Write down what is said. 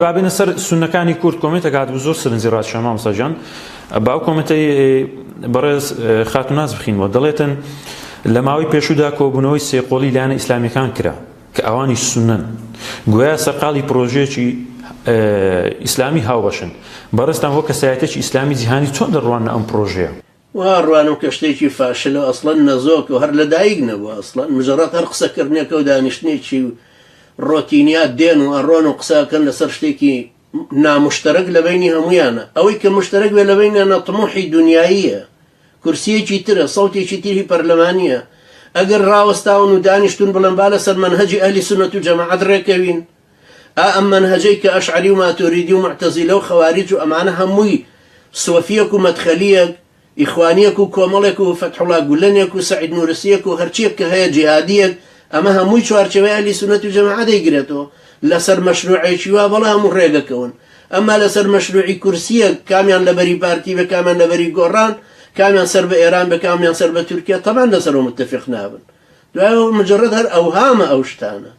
با بێینە سەر سوننەکانی کورد کۆمێنتێک هاتبوو زۆر سەرنجی ڕاکێشا مامۆستا گیان با ئەو کۆمێنتەی بەڕێز خاتوو ناز بخینەوە دەڵێتن لە ماوەی پێشوودا کۆبوونەوەی سێقۆڵی لایەنە ئیسلامیەکان کرا کە ئەوانیش سوننەن گویا سەرقاڵی پرۆژەیەکی ئیسلامی هاوبەشن بەڕێزتان وەک کەسایەتێکی ئیسلامی جیهانی چۆن دەڕواننە ئەم پرۆژەیە؟ وا ڕوانم کە شتێکی فاشلە و ئەسڵەن نەزۆکە و هەر لەدایک نەبووە ئەسڵەن مجەڕەد هەر قسەکردنێکە و دانیشتنێکی ڕۆتینیات دێن و ئەڕۆن و قسە ئەکەن لەسەر شتێکی نامشتەرەک لە بەینی هەموویانە ئەوەی کە مشتەرەک بێ لە بەینیانە طموحی دونیاییە کورسیەکی ترە سەوتێکی تری پەرلەمانیە ئەگەر ڕاوەستاون و دانیشتون بڵێن با لەسەر مەنهەجی ئەهلی سوننەت و جەماعەت ڕێکەوین ئا ئەم مەنهەجەی کە ئەشعەری و ماتۆریدی و موعتەزیلە و خەواریج و ئەمانە هەمووی سۆفیەک و مەدخەلیەک، ئیخوانیەک و کۆمەڵێک و فەتحوڵا گولەنێک و سەعید نورسیەک و هەرچیەک کە هەیە جیهادیەک ئەمە هەمووی چوارچێوەی ئەهلی سوننەت و جەماعە دەیگرێتەوە لەسەر مەشروعێکی وا بەڵێ هەموو ڕێگەکەون ئەما لەسەر مەشروعی کورسیەک کامیان لەبەری پارتی بێ کامیان لەبەری گۆڕان کامیان سەر بە ئێران بێ کامیان سەر بە تورکیا تەبعەن لەسەرەوە متفق نابن دوای مجرد هەر ئەوهامە ئەو شتانە.